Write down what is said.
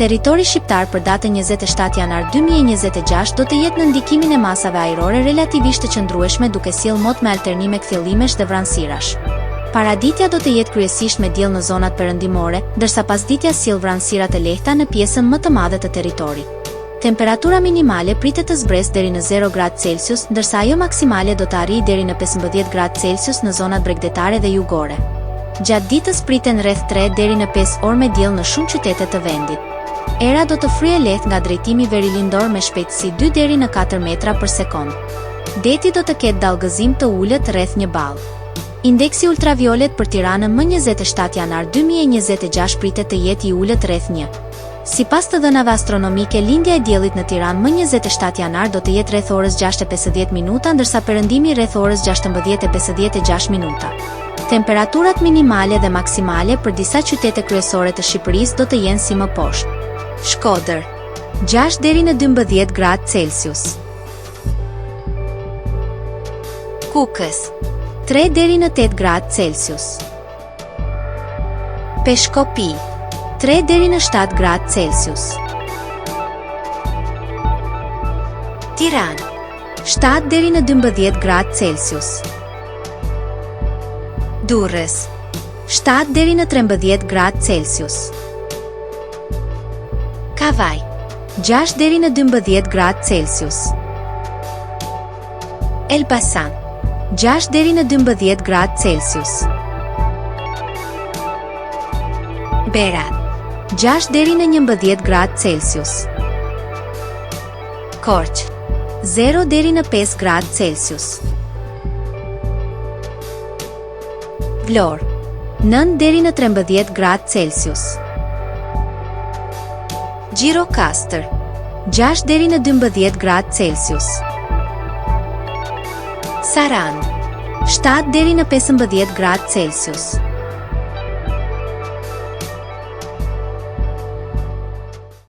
Territori shqiptar për datën 27 janar 2026 do të jetë nën ndikimin e masave ajrore relativisht të qëndrueshme duke sjellë mot me alternime kthjellimesh dhe vranësirash. Paraditja do të jetë kryesisht me diell në zonat perëndimore, ndërsa pasditja sjell vranësira të lehta në pjesën më të madhe të territorit. Temperatura minimale pritet të zbresë deri në zero gradë Celsius, ndërsa ajo maksimale do të arrijë deri në 15 gradë Celsius në zonat bregdetare dhe jugore. Gjatë ditës priten rreth 3 deri në 5 orë me diell në shumë qytete të vendit. Era do të fryjë lehtë nga drejtimi verilindor me shpejtësi 2 deri në 4 metra për sekondë. Deti do të ketë dallgëzim të ulët rreth një ballë. Indeksi ultraviolet për Tiranën më 27 janar 2026 pritet të jetë i ulët rreth 1. Sipas të dhënave astronomike lindja e diellit në Tiranë më 27 janar do të jetë rreth orës 6:50 minuta ndërsa perëndimi rreth orës 16:56 minuta. Temperaturat minimale dhe maksimale për disa qytete kryesore të Shqipërisë do të jenë si më poshtë. Shkodër, 6 deri në 12 gradë Celsius. Kukës, 3 deri në 8 gradë Celsius. Peshkopi, 3 deri në 7 gradë Celsius. Tiranë, 7 deri në 12 gradë Celsius. Durrës, 7 deri në 13 gradë Celsius. Kavajë, 6 deri në 12 gradë Celsius. Elbasan, 6 deri në 12 gradë Celsius. Berat, 6 deri në 11 gradë Celsius. Korçë, 0 deri në 5 gradë Celsius. Vlorë, 9 deri në 13 gradë Celsius. Gjirokastër, 6 deri në 12 gradë Celsius. Sarandë, 7 deri në 15 gradë Celsius.